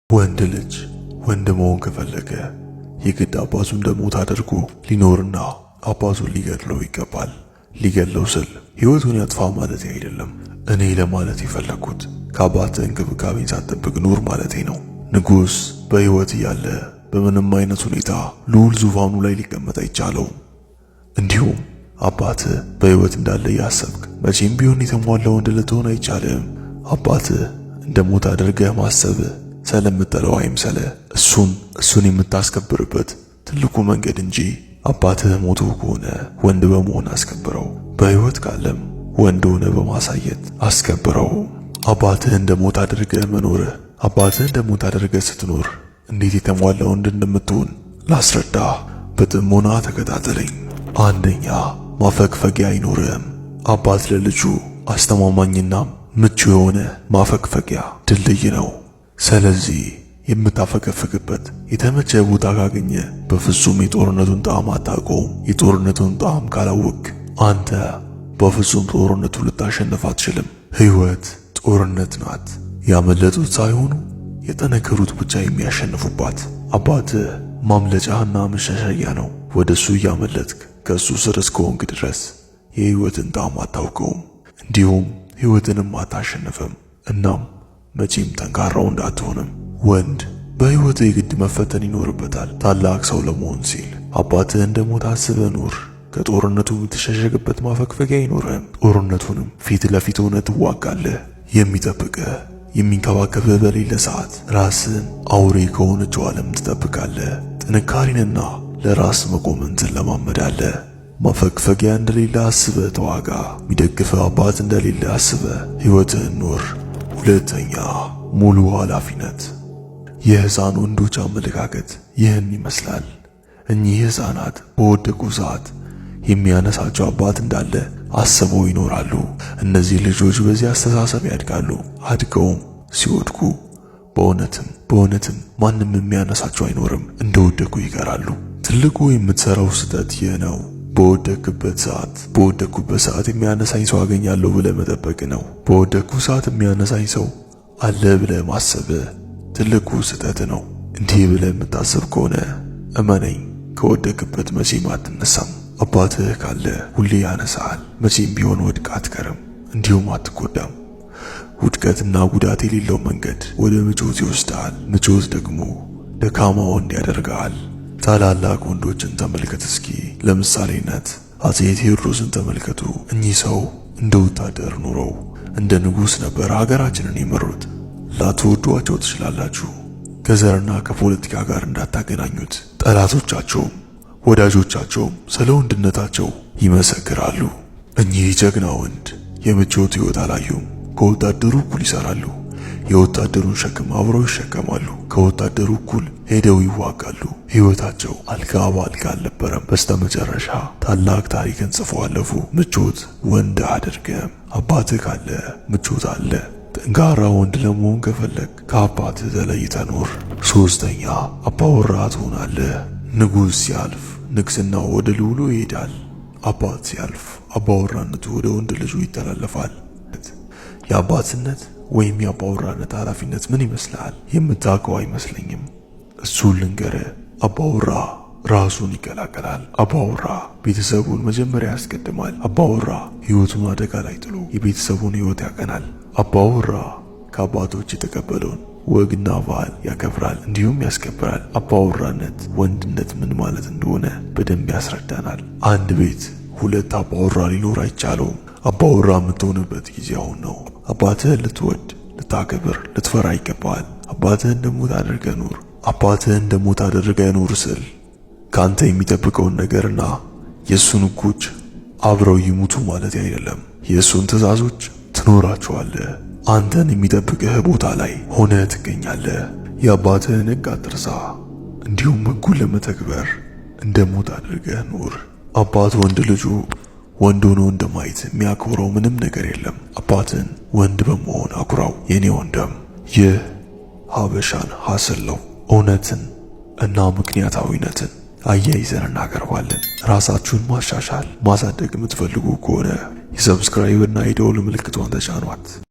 ወንድ ልጅ ወንድ መሆን ከፈለገ የግድ አባቱ እንደሞት አድርጎ ሊኖርና አባቱን ሊገድለው ይገባል። ሊገድለው ስል ሕይወቱን ያጥፋ ማለት አይደለም። እኔ ለማለት የፈለግኩት ከአባትህ እንክብካቤን ሳትጠብቅ ኑር ማለቴ ነው። ንጉሥ በሕይወት እያለ በምንም አይነት ሁኔታ ልዑል ዙፋኑ ላይ ሊቀመጥ አይቻለውም። እንዲሁም አባትህ በሕይወት እንዳለ እያሰብክ መቼም ቢሆን የተሟላ ወንድ ልትሆን አይቻልም። አባትህ እንደ ሞት አድርገህ ማሰብህ ስለምጠለው አይምሰልህ። እሱን የምታስከብርበት ትልቁ መንገድ እንጂ አባትህ ሞቶ ከሆነ ወንድ በመሆን አስከብረው፣ በሕይወት ካለም ወንድ ሆነ በማሳየት አስከብረው። አባትህ እንደ ሞት አድርገህ መኖርህ አባትህ እንደ ሞት አድርገህ ስትኖር እንዴት የተሟላ ወንድ እንደምትሆን ላስረዳ። በጥሞና ተከታተለኝ። አንደኛ፣ ማፈግፈጊያ አይኖርህም። አባት ለልጁ አስተማማኝና ምቹ የሆነ ማፈግፈጊያ ድልድይ ነው። ስለዚህ የምታፈገፍግበት የተመቸ ቦታ ካገኘ በፍጹም የጦርነቱን ጣዕም አታውቀውም። የጦርነቱን ጣዕም ካላወቅ አንተ በፍጹም ጦርነቱ ልታሸንፍ አትችልም። ሕይወት ጦርነት ናት። ያመለጡት ሳይሆኑ የጠነከሩት ብቻ የሚያሸንፉባት። አባትህ ማምለጫና መሸሸጊያ ነው። ወደ እሱ እያመለጥክ ከእሱ ስር እስከሆንክ ድረስ የሕይወትን ጣዕም አታውቀውም፣ እንዲሁም ሕይወትንም አታሸንፍም። እናም መቼም ጠንካራው እንዳትሆንም። ወንድ በሕይወት የግድ መፈተን ይኖርበታል ታላቅ ሰው ለመሆን ሲል። አባትህ እንደ ሞት አስበህ ኑር። ከጦርነቱ የምትሸሸግበት ማፈግፈጊያ አይኖርህም። ጦርነቱንም ፊት ለፊት ሆነህ ትዋጋለህ። የሚጠብቅህ የሚንከባከብህ በሌለ ሰዓት ራስን አውሬ ከሆነችው ዓለም ትጠብቃለህ። ጥንካሬንና ለራስ መቆምን ትለማመዳለህ። ማፈግፈጊያ እንደሌለ አስበህ ተዋጋ። የሚደግፍህ አባት እንደሌለ አስበህ ሕይወትህን ኑር። ሁለተኛ፣ ሙሉ ኃላፊነት። የሕፃን ወንዶች አመለካከት ይህን ይመስላል። እኚህ ሕፃናት በወደቁ ሰዓት የሚያነሳቸው አባት እንዳለ አስበው ይኖራሉ። እነዚህ ልጆች በዚህ አስተሳሰብ ያድጋሉ። አድገውም ሲወድቁ በእውነትም በእውነትም ማንም የሚያነሳቸው አይኖርም፣ እንደወደቁ ይቀራሉ። ትልቁ የምትሰራው ስህተት ይህ ነው። በወደክበት ሰዓት በወደኩበት ሰዓት የሚያነሳኝ ሰው አገኛለሁ ብለህ መጠበቅ ነው። በወደኩ ሰዓት የሚያነሳኝ ሰው አለ ብለህ ማሰብ ትልቁ ስህተት ነው። እንዲህ ብለህ የምታስብ ከሆነ እመነኝ ከወደክበት መቼም አትነሳም። አባትህ ካለ ሁሌ ያነሳሃል። መቼም ቢሆን ወድቀህ አትቀርም፣ እንዲሁም አትጎዳም። ውድቀትና ጉዳት የሌለው መንገድ ወደ ምቾት ይወስድሃል። ምቾት ደግሞ ደካማ ወንድ ያደርግሃል። ታላላቅ ወንዶችን ተመልከት እስኪ። ለምሳሌነት አፄ ቴዎድሮስን ተመልከቱ። እኚህ ሰው እንደ ወታደር ኑረው እንደ ንጉሥ ነበር ሀገራችንን የመሩት። ላትወዷቸው ትችላላችሁ። ከዘርና ከፖለቲካ ጋር እንዳታገናኙት። ጠላቶቻቸውም ወዳጆቻቸውም ስለ ወንድነታቸው ይመሰክራሉ። እኚህ ጀግና ወንድ የምቾት ሕይወት አላዩም። ከወታደሩ እኩል ይሰራሉ። የወታደሩን ሸክም አብረው ይሸከማሉ። ከወታደሩ እኩል ሄደው ይዋጋሉ። ሕይወታቸው አልጋ በአልጋ አልነበረም። በስተመጨረሻ ታላቅ ታሪክን ጽፈው አለፉ። ምቾት ወንድ አያደርግም። አባትህ ካለ ምቾት አለ። ጠንካራ ወንድ ለመሆን ከፈለግ ከአባትህ ተለይተህ ኑር። ሶስተኛ፣ አባወራ ትሆናለህ። ንጉሥ ሲያልፍ ንግስናው ወደ ልዑሉ ይሄዳል። አባት ሲያልፍ አባወራነቱ ወደ ወንድ ልጁ ይተላለፋል። የአባትነት ወይም የአባወራነት ኃላፊነት ምን ይመስልሃል? የምታውቀው አይመስለኝም። እሱን ልንገርህ፣ አባወራ ራሱን ይቀላቀላል። አባወራ ቤተሰቡን መጀመሪያ ያስቀድማል። አባወራ ሕይወቱን አደጋ ላይ ጥሎ የቤተሰቡን ሕይወት ያቀናል። አባወራ ከአባቶች የተቀበለውን ወግና ባህል ያከብራል፣ እንዲሁም ያስከብራል። አባወራነት ወንድነት ምን ማለት እንደሆነ በደንብ ያስረዳናል። አንድ ቤት ሁለት አባወራ ሊኖር አይቻለውም። አባወራ የምትሆንበት ጊዜ አሁን ነው። አባትህን ልትወድ፣ ልታከብር፣ ልትፈራ ይገባሃል። አባትህን እንደሞት አድርገህ ኑር። አባትህን እንደሞት አድርገህ ኑር ስል ከአንተ የሚጠብቀውን ነገርና የእሱን ሕጎች አብረው ይሙቱ ማለት አይደለም። የእሱን ትእዛዞች ትኖራቸዋለህ። አንተን የሚጠብቅህ ቦታ ላይ ሆነ ትገኛለህ። የአባትህን ሕግ አትርሳ፣ እንዲሁም ሕጉን ለመተግበር እንደ ሞት አድርገህ ኑር። አባት ወንድ ልጁ ወንድ ሆኖ እንደማየት የሚያኮራው ምንም ነገር የለም። አባትን ወንድ በመሆን አኩራው የኔ ወንድም። ይህ ሀበሻን ሀስል ነው። እውነትን እና ምክንያታዊነትን አያይዘን እናቀርባለን። ራሳችሁን ማሻሻል ማሳደግ የምትፈልጉ ከሆነ የ subscribe እና የደወል ምልክቷን ተጫኗት።